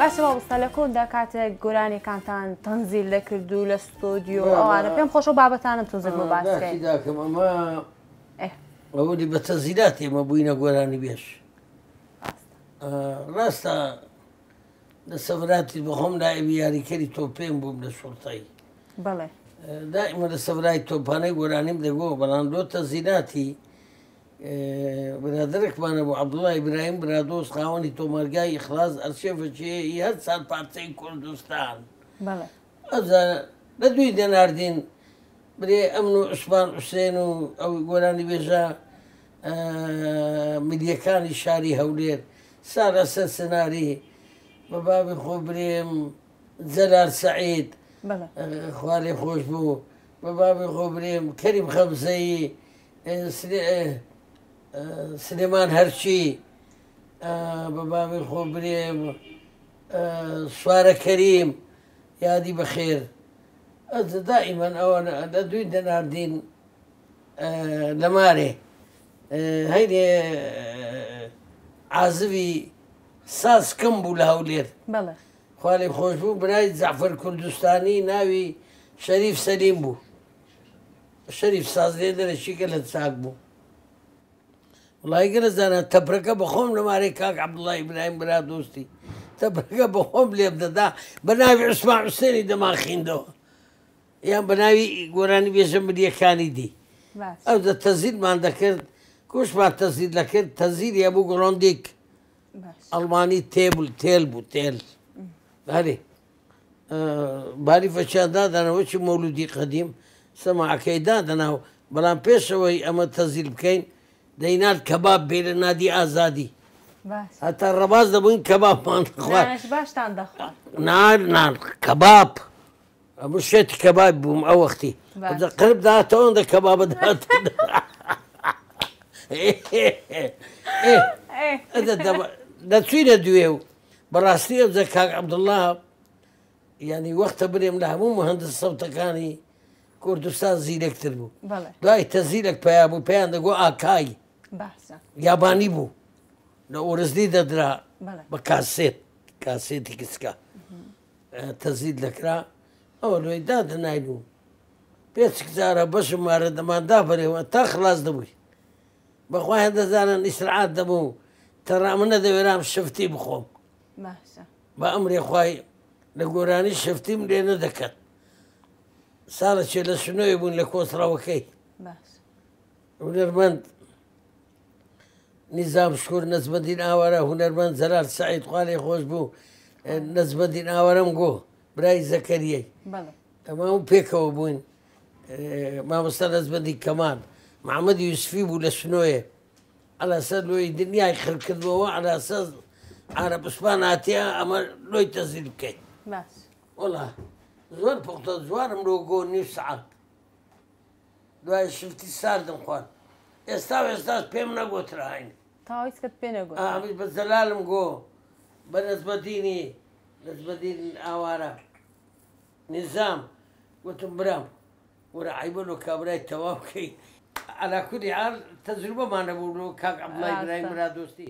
باشە مامۆستا لە کۆندا کاتێک گۆرانیەکانتان تەنزیل دەکرد و لە ستۆدیۆ ئەوانە پێم خۆشە بابەتانم تۆزێک بۆ باس داکی داکەم ئەمە ئەوەی بە تەزیلات ئێمە بووینە گۆرانی بێژ ڕاستە لە سەفراتی بەخۆم نائبی یاریکەری تۆپێن بووم لە شوڕتەی بەڵێ دائیمە لە سەفرای تۆپانەی گۆرانیم دەگۆ بەڵام لۆ تەزیلاتی برادەرێکمان هەبوو عەبدوڵا ئیبراهیم برادۆست خاوەنی تۆمارگای ئیخلاس ئەرشێفەکی هەیە هەر چار پارچەی کوردستان ئەوجا لە دووی دەناردین برێ ئەمن و عوسمان حوسێن و ئەو گۆرانی بێژە ملیەکانی شاری هەولێر سارا سەر سناری بە بابی خۆ برێم جەلال سەعید خوارێ خۆش بوو بە بابی خۆ برێم کەریم خەمزەیی سلێمان هەرچی بە بابی خۆ برێم سوارە کەریم یادی بەخێر ئەز دائیمەن ئەوە لە دووی دەناردین لە مارێ هەینێ عازبی ساز کەم بوو لە هەولێر خوالێ خۆش بوو برای جەعفەر کوردستانی ناوی شەریف سەلیم بوو شەریف سازلێدەرەکی گەلە چاک بوو. وڵی گەلە زانا تەپرەکە بەخۆم لە مارەی کاک عەبدوڵای ئیبراهیم برا دۆستی تەپرەکە بەخۆم لێم دەدا بە ناوی عوسمان حوسێنی دەمانخیندەوە یان بە ناوی گۆرانی بێژە ملیەکانی دی ئەو دە تەزیلمان دەکرد کوشمان تەزیل دەکرد تەزیلی هەبوو گڕۆندیک ئەڵمانی تێبل تێل بوو تێل هەرێ باریفەکیان دادەنا وەکی مەولودی قەدیم سەماعەکەی دادەنا و بەڵام پێشەوەی ئەمە تەزیل بکەین دەینارد کەباب بێ لە نادی ئازادی هەتا ڕەباز دەبووین کەبابمان دەخوارد باشتان دەخوارد نار نان کەباب ئەمە شێتی کەباب بووم ئەو وەختی قرب داتەوە ئەوەندە کەبابە دات دەچوینە دوێ و بەڕاستی ئەوجە کاک عەبدوڵڵا یانی وەختە برێم لە هەموو مهندس سەوتەکانی کوردستان زیرەکتر بوو دوای تەزیرێک پیا بوو پێیان دەگۆ ئاکای یابانی بوو لە ئۆرزلی دەدرا بە کاسێت کاسێتی کچکە تەزید دەکرا ئەوە لۆی دادەناین و پێچک جارە بەشم مارە دەماندا بەرێوە تا خلاص دەبووی بەخوا هێندە دەزانن ئیسرعات دەبوو تەڕا من نەدەوێرام شفتی بخۆم باشە بە ئەمرێ خوای لە گۆرانی شفتیم لێ نەدەکەت ساڵەکێ لە شنۆی بوون لە کۆسڕەوەکەی باش هونەرمەند نیزام شکور نەجمەدین ئاوارە هونەرمەند جەلال سەعید خوا لێ خۆش بوو نەجمەدین ئاوارەم گۆ برای زەکەریەی بەڵێ تەمام پێکەوە بووین مامۆستا نەجمەدین کەمال محەممەد یوسفی بوو لە شنۆیە عەلاسە لۆی دنیای خڕ کردبەوە عەلاسە عارەب عوسمان هاتیە ئەمە لۆی تەزیل بکەین باش وەڵا زۆر پوختە جوانم لۆ گۆ نیو سەعات دوای شفتی ساردم خوارد ئێستا و ئێستاش پێم نەگۆتراین تەواو هیچ کەت پێ نەگۆترا ئامیش بە جەلالم گۆ بە نەجمەدینی نەجمەدین ئاوارە نیزام گوتم برام وەرە عەیبە لۆ کابرای تەواو کەی عەلا کولی حال تەجروبەمان هەبوو لۆ کاک عەبدوڵای برایم ڕاستە برادۆستی.